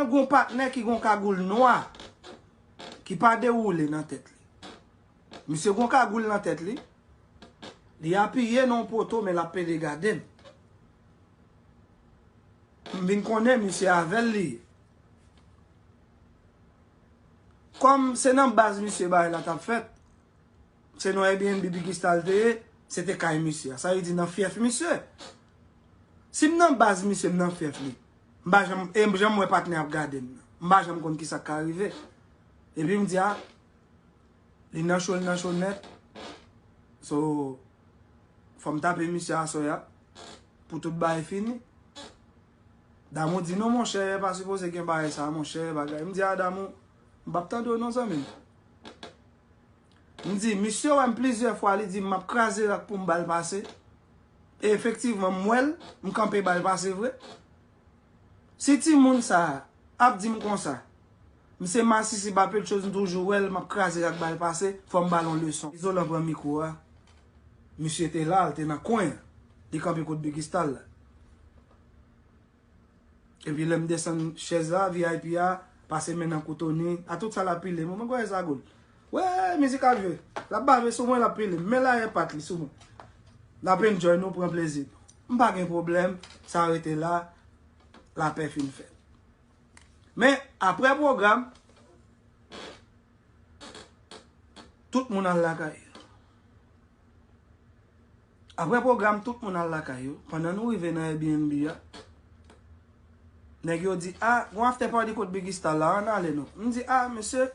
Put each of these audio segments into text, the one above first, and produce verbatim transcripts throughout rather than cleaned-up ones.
Gon patnè ki gon kagoul nwa ki pa dewoule nan tèt li. Misye gon kagoul nan tèt li. Li apiye nan yon poto, men l ap pede gade m. M vin konnen misye avè l li ye. Kòm se nan baz misye bagay la t ap fèt, se nan Airbnb Biggy Stal te ye, se te kay misye a. Sa vle di nan fyèf misye. Si m nan baz misye, m nan fyèf li. M pa janm, e jan m wè patnè ap gade m nan. M pa janm konn kisa k ka rive. Epi m di, a, li nan cho, li nan cho nèt. So, fò m tape misye aswè a pou tout bagay fini. Damou di, non, monchè, pa sipoze gen bagay sa, monchè, bagay. M di, a, Damou, m p ap tande w non, zanmi m. M di, misye wè m plizyè fwa, li di m ap kraze rak pou m ba l pase. E efektivman, m wè l, m kanpe ba l pase vre. Si timoun sa a ap di m konsa, m se masisi ba pil choz, m toujou wè l, m ap kraze rak ba l pase, fò m ba l yon leson. Izolan pran mikwo a. Misye te la, l te nan kwen an. Li kanpe kot Biggy Stal la. Epi lè m desann chèz la, V I P a, pase men nan kou Tony, a tout sa l ap pile m. Mwen kwè sa goud. Wè, mizik ap jwe. L ap bave sou mwen, l ap pile m. Men lari pat li sou mwen. N ap enjoy nou, pran plezi nou. M pa gen pwoblèm, sa rete la, lapè fin fèt. Men, apre pwogram, tout moun al lakay yo. Apre pwogram, tout moun al lakay yo. Pandan nou rive nan Airbnb a, nèg yo di, a, gon after party kot Biggy Stal la, ann ale non. M di, a, mesye,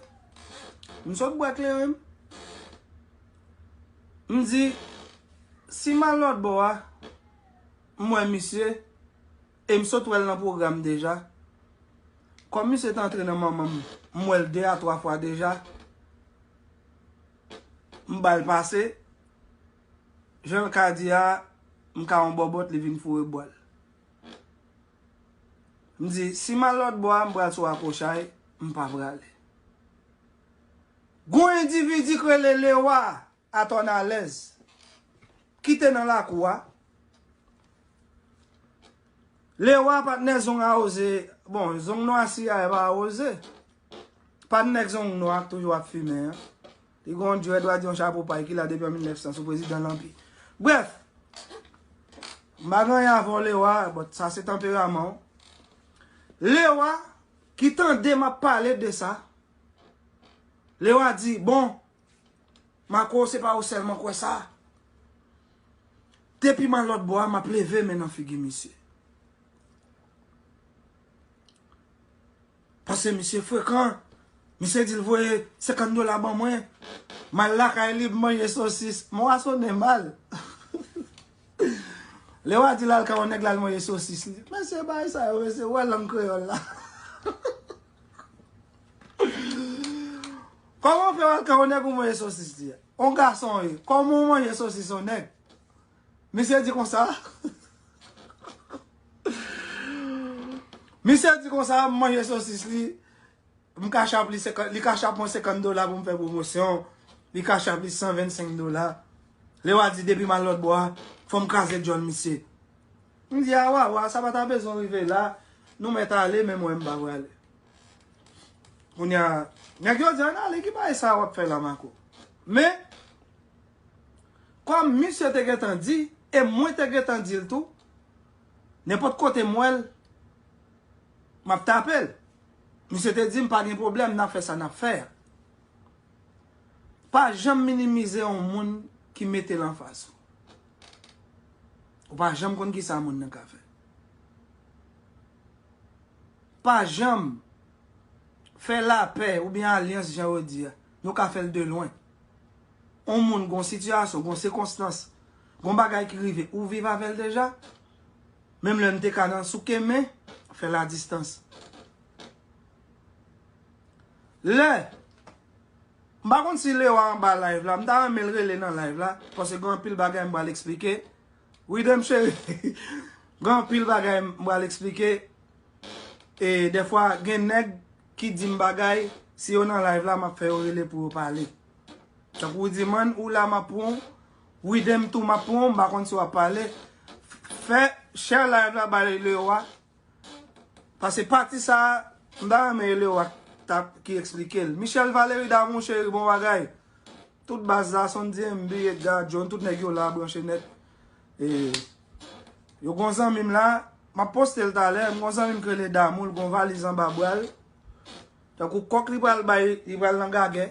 m sot bwè kleren m. M di, si m al lòt bò a, m wè misye, e m sot wè l nan pwogram deja. Kòm misye te antre nan manman m, m wè l de a twa fwa deja. M ba l pase. Jan l ka di a, m ka yon bòbòt, li vin foure bwa l. M di, si m al lòt bò a, m pral sou akochay, m pa prale. Gon endividi k rele Lewa, atò n alèz, ki te nan lakou a. Lewa, patnè, zong a woze. Bon, zong nwa si a pa woze. Patnè, zong nwa k toujou ap fimen an. Li gon djwèd, w a di yon chapo pay ki la depi an mil nèf san sou prezidan Lanpi. Brèf, m pa gen anyen avè w, Lewa, but sa se tanperaman w. Lewa, ki tande m ap pale de sa, Lewa di, bon, Marco, se pa ou sèlman kwè sa. Depi m al lòt bò a, m ap leve men nan figi misye. Paske misye frekan. Misye di l voye senkant dola ban mwen. M al lakay li, m manje sosis. Mo a sonnen mal. Lewa di l al kay yon nèg, l al manje sosis li. Mesye, bagay sa yo, mesye, wè lang kreyòl la. Kòman w fè w al kay yon nèg ou manje sosis li a? On gason w ye. Kòman w manje sosis on nèg? Misye di konsa. Misye di konsa, m manje sosis li. M kachap li senkant, li kachap mwen senkant dola pou m fè pwomosyon. Li kachap li san vennsenk dola. Lewa di depi m al lòt bò a, fò m kraze djòl misye. M di, a, wa, wa, sa pa ta bezwen rive la. Nou mèt ale, men mwen, m pa prale. Kounye a, nèg yo di, ann ale, ki bagay sa w ap fè la, Marco? Men, kòm misye te gentan di, e mwen te gentan di l tou, nenpòt kote m wè l, m ap tape l. Misye te di m, pa gen pwoblèm, n ap fè sa n ap fè a. Pa janm minimize yon moun ki mete l anfas ou. Ou pa janm konn kisa moun nan ka fè. Pa janm fè lapè oubyen alyans, jan yo di a. Nou ka fè l de lwen. On moun gon sitiyasyon, gon sikonstans, gon bagay ki rive, ou viv avè l deja. Menm lè n te ka nan souke men, fè l a distans. Lè, m pa konn si Lewa anba live la, m ta renmen l rele nan live la, paske gen anpil bagay m pral eksplike. Widem cheri, gen anpil bagay m pral eksplike. E dèfwa, gen nèg ki di m bagay, si yo nan live la, m ap fè yo rele pou yo pale. Tankou w di, man, ou la, m ap pran w. Widem tou, m ap pran w, m pa konn si w ap pale. Fè share live la, bay Lewa. Paske pati sa a, M ta renmen e Lewa k t ap, ki eksplike l. Michel Valery Damou, cheri, bon bagay. Tout baz la, Sondy M B, Edgar John, tout nèg yo la, branche nèt. E, yo gon zanmi m la, m ap poste l talè, m gon zanmi m k rele Damou, l gon valiz anba bra l. Tankou kòk li pral bay, li pral nan gagè.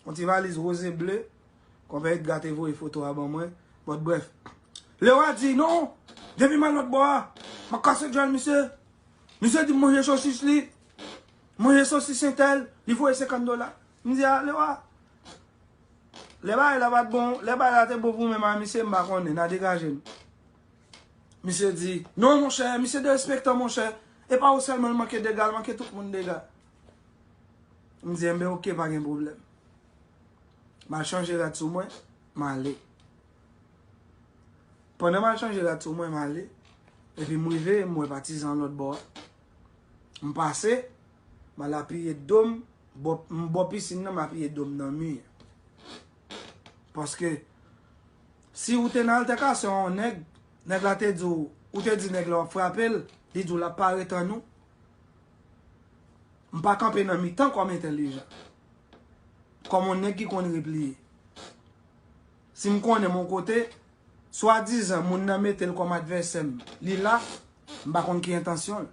Yon ti valiz woz e ble. Konpè Edgar te voye foto a ban mwen. But bref. Lewa di, "Non, depi m al lòt bò a, m ap kase djòl misye. Misye di m manje sosis li, manje sosis entèl, li voye senkant dola." M di, "A, Lewa, lè bagay la pa t bon, lè bagay la te bon pou mwen, m a misye, m pa konnen, n a degaje n." Misye di, "Non, monchè, misye derespektan, monchè. E pa ou sèlman l manke dega, l manke tout moun dega." M di, "Enben, oke, pa gen pwoblèm." M al chanje rad sou mwen, m ale. Pandan m al chanje rad sou mwen, m ale. Epi m rive, m wè patizan lòt bò a. M pase, m al apiye do m, bò, m bò pisin nan, m apiye do m nan mi. Paske, si ou te nan altèkasyon a yon nèg, nèg la te di w, ou te di nèg la w ap frape l, li di w l ap pare tann ou. M pa kanpe nan mitan kòm entèlijan. Kòm yon nèg ki konn repliye. Si m konnen m yon kote, swadizan moun nan mete l kòm advèsè m, li la, m pa konn ki entansyon l.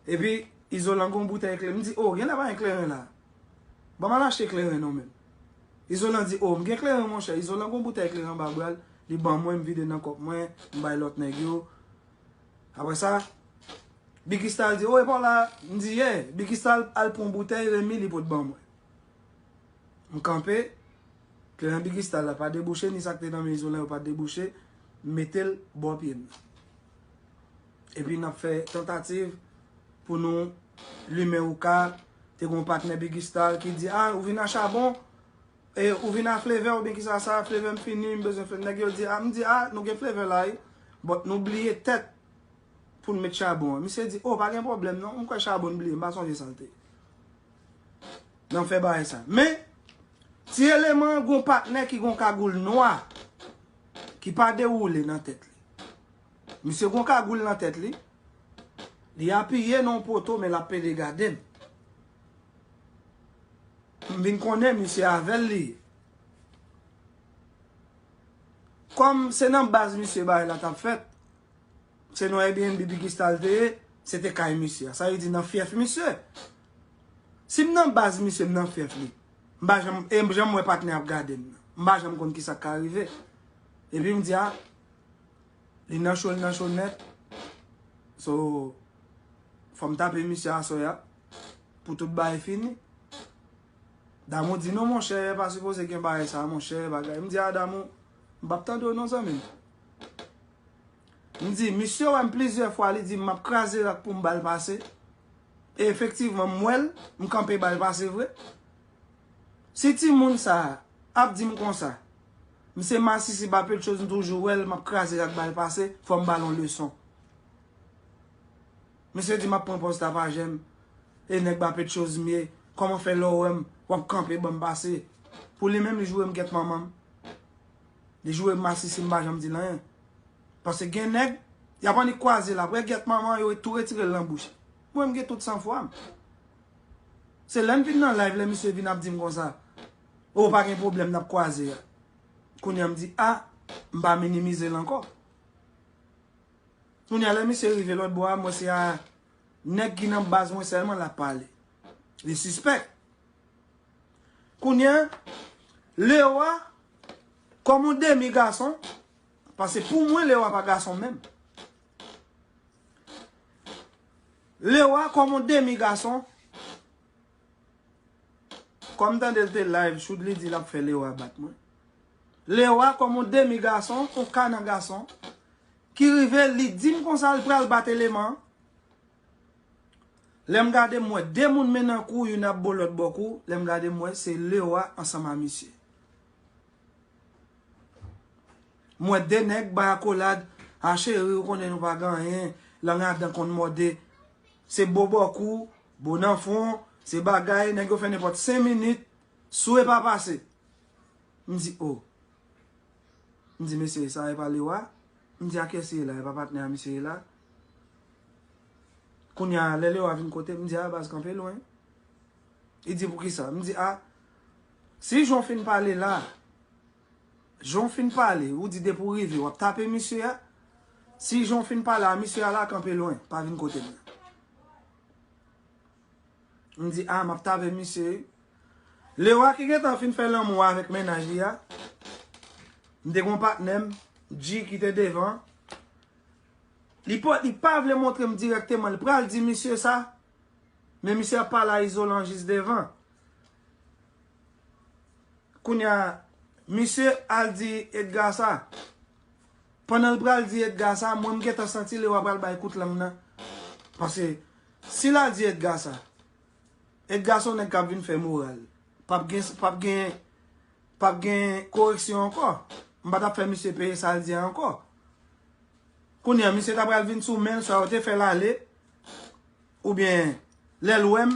Epi, Izolan gon boutèy kleren. M di, "O, genlè pa gen kleren la. Ban m al achte kleren non menm." Izolan di, "O, m gen kleren, monchè." Izolan gon boutèy kleren anba bra l, li ban mwen, m vide nan kòp mwen, m bay lòt nèg yo. Apre sa, Biggy Star di, "O, e pa w la?" M di, "Yeah." Biggy Star al pran boutèy, Remy li pot ban mwen. M kanpe, kleren Biggy Star la pa debouche, ni sa k te nan men Izolan yo pa debouche, m mete l bò pye m nan. Epi n ap fè tantativ pou nou limen houka. Te gon patnè Biggy Star ki di, "A, ou vin a chabon? E, ou vin a flevè oubyen kisa sa? Flevè m fini, m bezwen flevè." Nèg yo di, "A," m di, "A, nou gen flevè la, wi. But nou bliye tèt pou n met chabon an." Misye di, "O, pa gen pwoblèm non, m kwè chabon n bliye, m pa sonje sa l te ye." N ap fè bagay sa. Men, ti eleman an gon patnè ki gon kagoul nwa, ki pa dewoule nan tèt li. Misye gon kagoul nan tèt li, li apiye nan yon poto, men l ap pede gade m. M vin konnen misye avè l li ye. Kòm se nan baz misye bagay la t ap fèt, se nan Airbnb Biggy Star te ye, se te kay misye a. Sa vle di nan fyèf misye. Si m nan baz misye, m nan fyèf li. M pa janm, e m janm wè patnè ap gade m nan. M pa janm konn kisa k ka rive. Epi m di, "A, li nan cho, li nan cho nèt." So, fò m tape misye aswè a pou tout bagay fini. Damou di, "Non, monchè, pa sipoze gen bagay sa, monchè, bagay." M di, "A, Damou, m p ap tande w non, zanmi m." M di, "Misye wè m plizyè fwa, li di m m ap kraze rak pou m ba l pase." E efektivman, m wè l, m kanpe ba l pase vre. Si timoun sa a ap di m konsa, m se masisi ba pèt choz, m toujou wè l, m ap kraze rak ba l pase, fò m ba l yon leson. Misye di m ap pran pòz tapajè m, e nèg ba pèt choz m ye, kòman fè lè w wè m, w ap kanpe ban m pase? Pou li menm, li joure m gèt manman m. Li joure m masisi, m pa janm di l anyen. Paske gen nèg, y ap annik kwaze l apre, gèt manman yo tou retire l nan bouch. Mwen, m gen tout sanfwa m. Se lè n vin nan live, lè misye vin ap di m konsa, "O, pa gen pwoblèm, n ap kwaze a." Kounye a m di, "A, m pa minimize l ankò." Kounye a lè misye rive lòt bò a, m wè se a nèg ki nan baz mwen sèlman l ap pale. Li sispèk. Kounye a, Lewa, kòm yon demi gason, paske pou mwen, Lewa pa gason menm. Lewa, kòm yon demi gason, kòm m tande l te live, Choudly di l ap fè Lewa bat mwen. Lewa, kòm yon demi gason, yon kana gason, ki rive, li di m konsa l pral bat eleman an. Lè m gade, m wè de moun men nan kou, youn ap bo lòt bò kou. Lè m gade, m wè se Lewa ansanm a misye. M wè de nèg bay akolad, "A cheri, ou konnen nou pa gen anyen, lang adan konn mòde." Se bo bò kou, bo nan fwon, se bagay, nèg yo fè nenpòt senk minit, sou e pa pase. M di, "O." M di, "Mesye, sa e pa Lewa?" M di, "A kiyès li ye la? E pa patnè a misye ye la?" Kounye a, lè Lewa vin kote m, m di, "A, baz, kanpe lwen." Li di, "Poukisa?" M di, "A, si jan w fin pale la, jan w fin pale, ou di depi w rive, w ap tape misye a. Si jan w fin pale a, misye a la, kanpe lwen, pa vin kote m." M di, "A, m ap tape misye wi." Lewa ki gentan fin fè lanmou avèk mennaj li a, m te gon patnè m, G, ki te devan. Li pa, li pa vle montre m dirèkteman, li pral di misye sa, men misye ap pale a Izolan jis devan. Kounye a, misye al di Edgar sa. Pandan l pral di Edgar sa, mwen m gentan santi Lewa pral bay kout lang nan. Paske si l al di Edgar sa, Edgar se yon nèg k ap vin fè moral. P ap gen, p ap gen, p ap gen koreksyon ankò. M pa t ap fè misye peye sa l di a ankò. Kounye a, misye ta pral vin sou men l, swa yo te fè l ale, oubyen lè l wè m,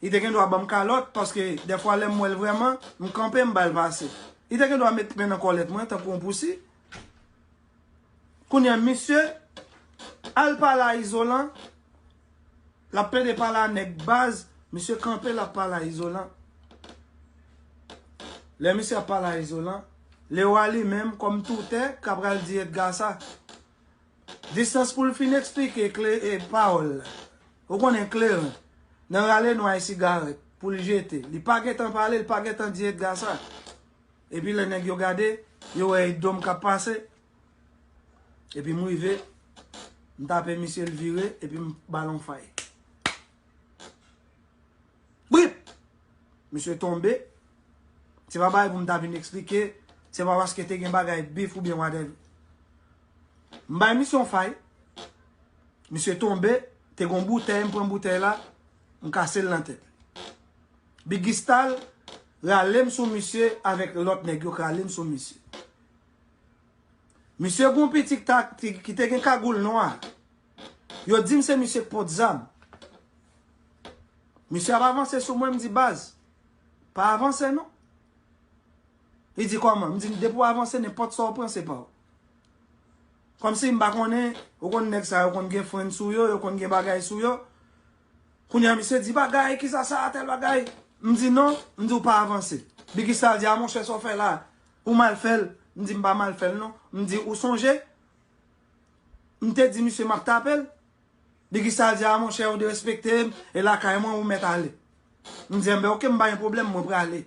li te gen dwa ban m kalòt, paske dèfwa lè m wè l vrèman, m kanpe, m ba l pase. Li te gen dwa met men nan kòlèt mwen, tankou yon pousi. Kounye a, misye al pale a Izolan, l ap plede pale a nèg baz, misye kanpe, l ap pale a Izolan. Lè misye ap pale a Izolan, Lewa li menm, kòm toutè, ka pral di Edgar sa. Distans pou l fin eksplike kle, e, pawòl la. Ou konnen kleren, nan rale nwa e sigarèt, pou l jete. Li pa gentan pale, li pa gentan di Edgar sa. Epi lè nèg yo gade, yo wè e do m k ap pase. Epi m rive, m tape misye, l vire, epi m ba l yon fay. Brip! Misye tonbe. Se pa bagay pou m ta vin eksplike. Se pa paske te gen bagay bif oubyen whatever. M bay misye yon fay. Misye tonbe. Te gon boutèy, m pran boutèy la. M kase l nan tèt. Biggy Stal rale m sou misye avèk lòt nèg yo k rale m sou misye. Misye gon pitit ki te gen kagoul nwa. Yo di m se misye k pot zam. Misye ap avanse sou mwen, m di, "Baz, pa avanse non." Li di, "Kòman?" M di, "Depi w avanse, nenpòt sa w pran, se pa w." Kòmsi m pa konnen, ou konn nèg sa yo konn gen friend sou yo, yo konn gen bagay sou yo. Kounye a, misye di, "Bagay, kisa sa, tèl bagay?" M di, "Non," m di, "Ou pa avanse." Biggy Stal di, "A, monchè, sa w fè la, ou mal fè l." M di, "M pa mal fè l non." M di, "Ou sonje?" M te di misye m ap tape l. Biggy Stal di, "A, monchè, ou derespekte m, e lakay mwen, ou mèt ale." M di, "Enben, oke, m pa gen pwoblèm, mwen prale."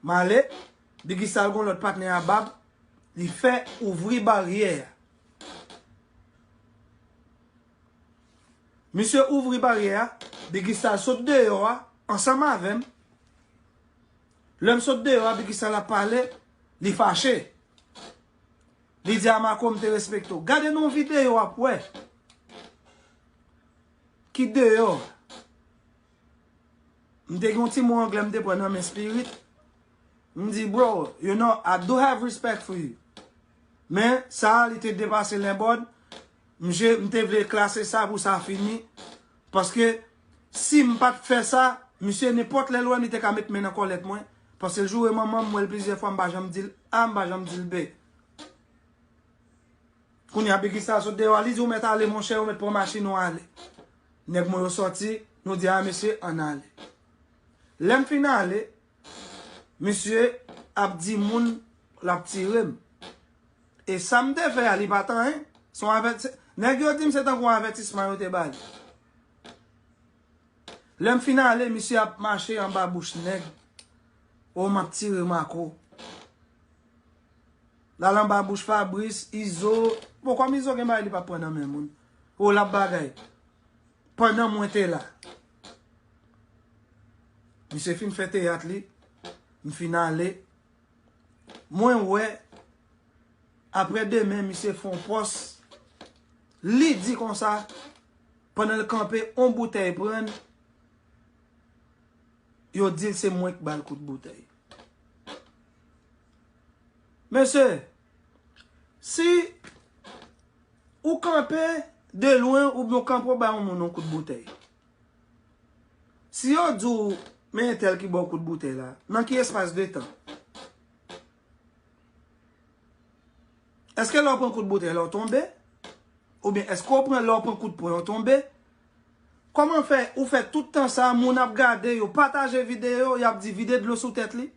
M ale, Biggy Stal gon lòt patnè a bab, li fè ouvri baryè a. Misye ouvri baryè a, Biggy Stal sot deyò a, ansanm avè m. Lè m sot deyò a, Biggy Stal ap pale, li fache. Li di a Marco, "M te respekte w." Gade nan videyo w ap wè. Ki deyò? M te gen yon ti mo anglè m te pran nan men Spirit. M di, "Bro, you know, I do have respect for you." Men, sa a, li te depase lenbòd. Misye, m te vle klase sa pou sa fini. Paske, si m pa t fè sa, misye, nenpòt lè l wè m, li te ka met men nan kòlèt mwen. Paske l joure manman m, m wè l plizyè fwa, m pa janm di l A, m pa janm di l B. Kounye a, Biggy Stal sot deyò a, li di, "Ou mèt ale, monchè, ou mèt pran machin ou ale." Nèg mwen yo sòti, nou di, "A, mesye, ann ale." Lè m fin ale, misye ap di moun l ap tire m. E sa m te fè a, li pa t anyen. Se yon avèti-, nèg yo di m se tankou yon avètisman yo te ba li. Lè m fin ale, misye ap mache anba bouch nèg. "O, m ap tire Marco." L al anba bouch Fabrice, Izo. Bon, kòm Izo gen bagay li p ap pran nan men moun. "O, l ap bagay." Pandan mwen te la. Misye fin fè teyat li, m fin ale. Mwen wè, aprè demen, misye fè yon pòs. Li di konsa, pandan l kanpe, yon boutèy pran l, yo di l se mwen k ba l kout boutèy. Mesye, si ou kanpe de lwen oubyen ou kanpe w ba yon moun yon kout boutèy, si yo di w, "Men entèl ki ba w kout boutèy la," nan ki espas de tan? Èske lè w pran kout boutèy la, w tonbe? Oubyen èske w pran lè w pran kout pwen w tonbe? Kòman fè ou fè tout tan sa, moun ap gade, yo pataje videyo, y ap di vide dlo sou tèt li?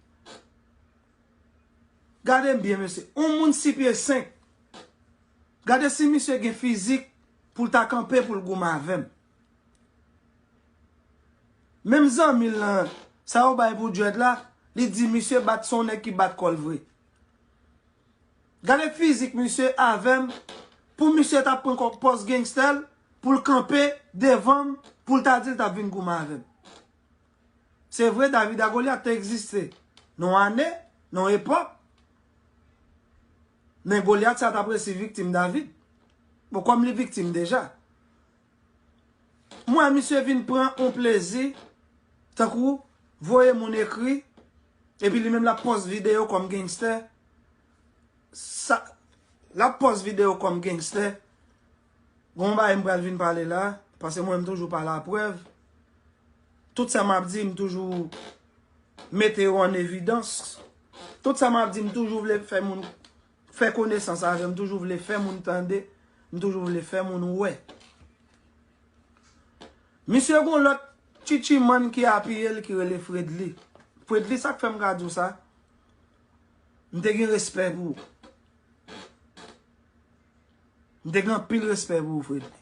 Gade m byen, mesye. Yon moun sis pye senk. Gade si misye gen fizik pou l ta kanpe pou l goumen avè m. Menm zanmi l lan, sa yo bay pou dread la, li di misye bat se yon nèg ki bat kò l vre. Gade fizik misye avè m, pou misye ta pran kò pòz gangsta l, pou l kanpe devan m, pou l ta di l t ap vin goumen avè m. Se vre, David ak Golyat te egziste nan yon ane, nan yon epòk, men Golyat sa t ap resi viktim David. Bon, kòm li viktim deja. M wè misye vin pran yon plezi, tankou voye moun ekri, epi li menm l ap pòs videyo kòm gangsta. Sa, l ap pòs videyo kòm gangsta. Gon bagay m pral vin pale la, paske mwen m toujou pa laprèv. Tout sa m ap di, m toujou mete yo an evidans. Tout sa m ap di, m toujou vle fè moun fè konesans avè m, m toujou vle fè moun tande, m toujou vle fè moun wè. Misye gon lòt tchitchimann ki apiye l ki rele Fredly. Fredly, sa k fè m ka di w sa? M te gen respè pou ou. M te gen anpil respè pou ou, Fredly.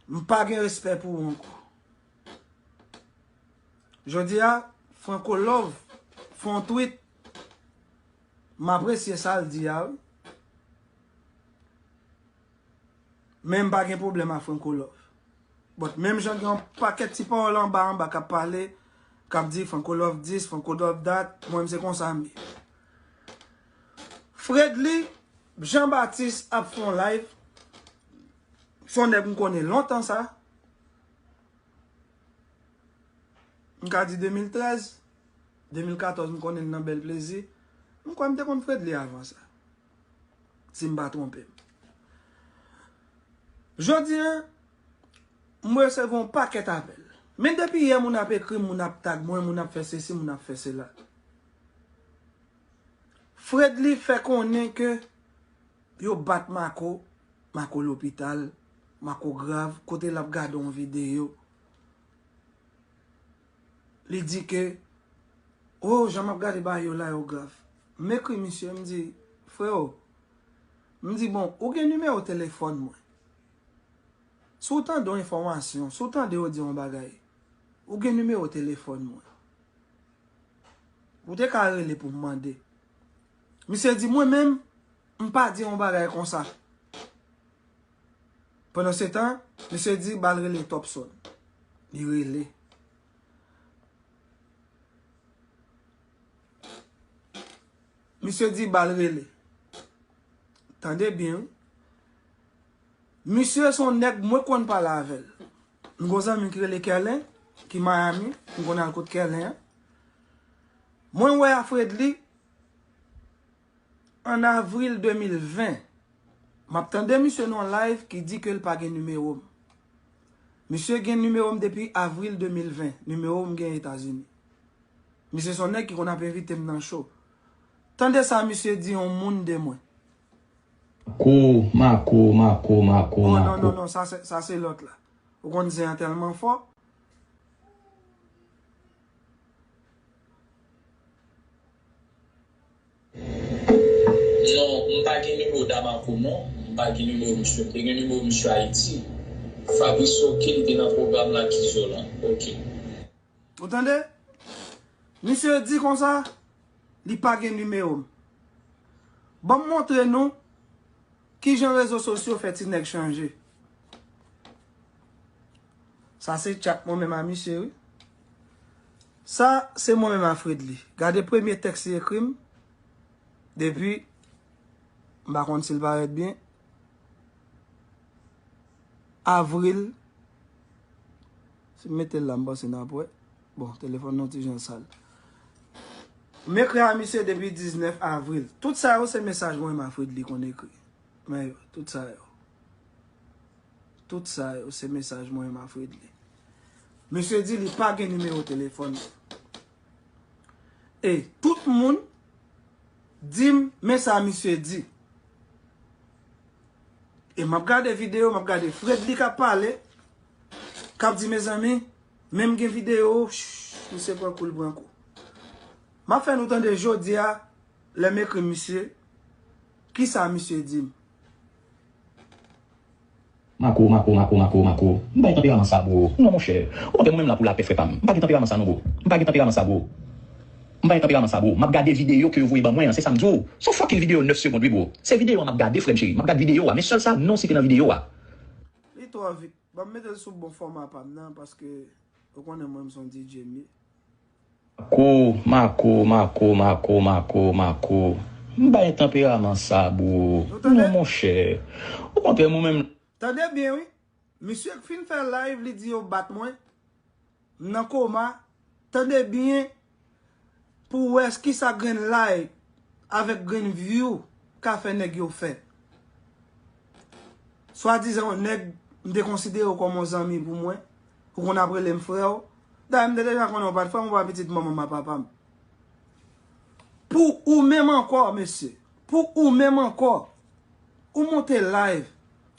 M pa gen respè pou ou ankò. Jodi a, Franco Love fè yon tweet. M apresye sa l di a, wi. Men m pa gen pwoblèm ak Franco Love. But menm jan gen yon pakèt ti pawòl anba anba k ap pale, k ap di Franco Love this, Franco Love that, mwen menm se konsa m ye. Fredly Jean Baptiste ap fè yon live. Se yon nèg m konnen lontan sa. M ka di de mil trèz, de mil katòz, m konnen l nan Bèl Plezi. M kwè m te konn Fredly avan sa, si m pa twonpe m. Jodi a, m resevwa yon pakèt apèl. Men depi yè, moun ap ekri m, moun ap tag mwen, moun ap fè sesi, moun ap fè sela. Fredly fè konnen ke yo bat Marco, Marco lopital, Marco grav, kote l ap gade yon videyo. Li di ke, "Oh, jan m ap gade bagay yo la, yo grav." M ekri misye, m di, "Freo," m di, "bon, ou gen nimewo telefòn mwen. Si w tande yon enfòmasyon, si w tande yo di yon bagay, ou gen nimewo telefòn mwen. Ou te ka rele pou m mande." Misye di, "Mwen menm, m pa di yon bagay konsa." Pandansetan, misye di ba l rele Topson. Li rele. Misye di ba l rele. Tande byen, wi. Misye se yon nèg mwen konn pale avè l. M gon zanmi m ki rele Kerlen, ki Miami, m konn al kot Kerlen an. Mwen wè a Fredly an avril de mil ven. M ap tande misye nan yon live ki di ke l pa gen nimewo m. Misye gen nimewo m depi avril de mil ven. Nimewo m gen Etazini. Misye se yon nèg ki konn ap envite m nan show. Tande sa misye di yon moun de mwen. Mako, Mako, Mako, Mako, Oh, non, Mako. non, non, sa se, sa se lòt la. Ou konn zen an tèlman fò. Non, m pa gen nimewo Damako, non. M pa gen nimewo misye. M te gen nimewo misye Ayiti. Fabrice Soki, li te nan pwogram la, Kizo la. Ok. Ou tande? Misye di konsa, li pa gen nimewo m. Ban m montre nou kijan rezo sosyo fè ti nèg chanje. Sa se chat mwen menm a misye, wi. Sa se mwen menm a Fredly. Gade premye tèks li ekri m. Depi, m pa konn si l parèt byen. Avril. Si m mete l la, m panse n ap wè. Bon, telefòn nan ti jan sal. M ekri a misye depi diznèf avril. Tout sa yo se mesaj mwen menm a Fredly konn ekri. Men yo, tout sa yo. Tout sa yo se mesaj mwen menm a Fredly. Misye di li pa gen nimewo telefòn mwen. E tout moun di m, men sa misye di. E m ap gade videyo, m ap gade Fredly k ap pale, k ap di, mezanmi, menm gen videyo, ch, misye pran kou, l pran kou. M ap fè nou tande jodi a, lè m ekri misye, kisa misye di m. Mako, Mako, Mako, Mako, Mako. M pa gen tanperaman sa, bro. Non, monchè. Okontrè, mwen menm la pou lapè, frè pa m. M pa gen tanperaman sa, non, bro. M pa gen tanperaman sa, bro. M pa gen tanperaman sa, bro. M ap gade videyo ke yo voye ban mwen an, se sa m di w. Se yon fucking videyo nèf segonn, wi, bro. Se videyo an m ap gade, frè m cheri. M ap gade videyo a. Men sèl sa, non site nan videyo a. Li twò vit. Ban m mete l sou bon fòma pa m nan, paske ou konnen mwen, m se yon D J m ye. Mako, Mako, Mako, Mako, Mako, Mako. M pa gen tanperaman sa, bro. Non, monchè. Okontrè, mwen menm. Tande byen, wi. Misye k fin fè live, li di yo bat mwen. M nan koma. Tande byen pou w wè kisa grenn like avèk grenn view ka fè nèg yo fè. Swadizan yon nèg m te konsidere w kòm yon zanmi pou mwen, ou konn ap rele m frè w. Dayè, m te deja konnen w pa t frè m, ou pa pitit manman m a papa m. Pou ou menm ankò, mesye. Pou ou menm ankò. Ou monte live.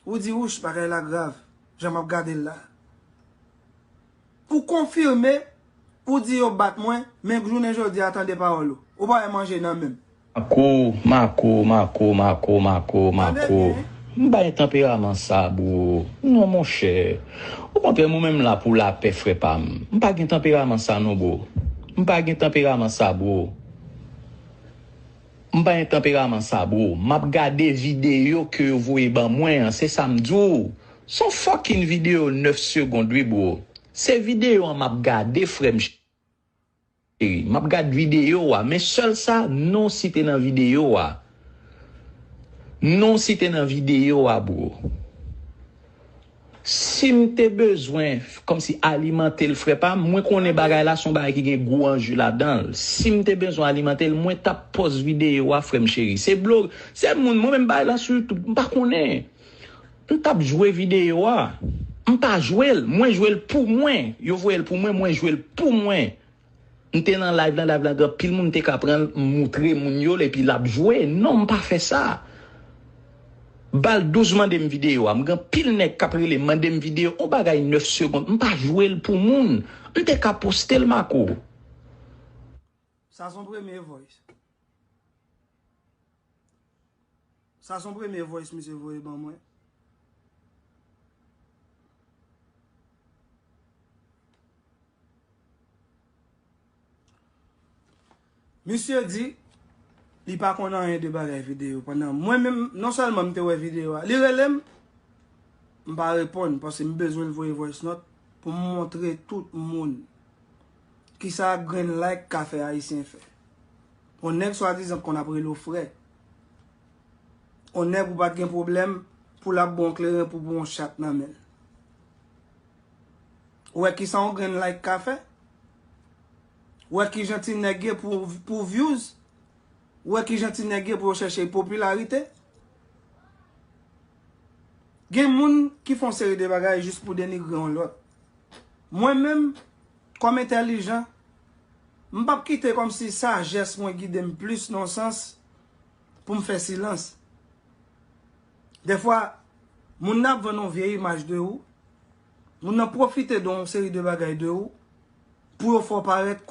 Ou di, wouch, bagay la grav. Jan m ap gade l la. Ou konfime, ou di yo bat mwen, men jounen jodi a tande pawòl ou. Ou pa wè manje nan men m. Mako, Mako, Mako, Mako, Mako, Mako. M pa gen tanperaman sa, bro. Non, monchè. Okontrè, mwen menm la pou lapè, frè pa m. M pa gen tanperaman sa, non, bro. M pa gen tanperaman sa, bro. M pa gen tanperaman sa, bro. M ap gade videyo ke yo voye ban mwen an, se sa m di w. Se yon fucking videyo nèf segonn, wi, bro. Se videyo an m ap gade, frè m cheri. M ap gad videyo a, men sèl sa, non site nan videyo a. Non site nan videyo a, bro. Si m te bezwen, kòmsi alimante l, frè pa m, mwen konnen bagay la se yon bagay ki gen gwo anje ladan l. Si m te bezwen alimante l, mwen t ap pòz videyo a, frè m cheri. Se blo, se moun, mwen menm bagay la sou YouTube, m pa konnen. M t ap jwe videyo a. M pa jwe l, mwen jwe l pou mwen. Yo voye l pou mwen, mwen jwe l pou mwen. M te nan live lan, live lan gen anpil moun, m te ka pran l, m moutre moun yo l, epi l ap jwe. Non, m pa fè sa. Ba l douz mande m videyo a. M gen anpil nèg k ap rele m, mande m videyo, yon bagay nèf segonn. M pa jwe l pou moun. M te ka poste l, Mako. Sa se yon premye voice. Sa se yon premye voice misye voye ban mwen. Misye di li pa konn anyen de bagay videyo. Pandan mwen menm, non sèlman m te wè videyo a, li rele m, m pa reponn paske m bezwen l voye voice note pou m montre tout moun kisa grenn like ka fè Ayisyen fè. Yon nèg swadizan konn ap rele w frè. Yon nèg ou pa t gen pwoblèm pou l ap ba w kleren pou pran yon chat nan men l. Ou wè kisa yon grenn like ka fè? Ou wè kijan ti nèg ye pou, pou views? Ou wè kijan ti nèg ye pou yo chèche popilarite? Gen moun ki fè yon seri de bagay jis pou denigre yon lòt. Mwen menm, kòm entèlijan, m p ap kite kòmsi sajès mwen gide m plis nan yon sans pou m fè silans. Dèfwa, moun nan ap vann yon vye imaj de ou, moun nan pwofite de yon seri de bagay de ou pou yo fè w parèt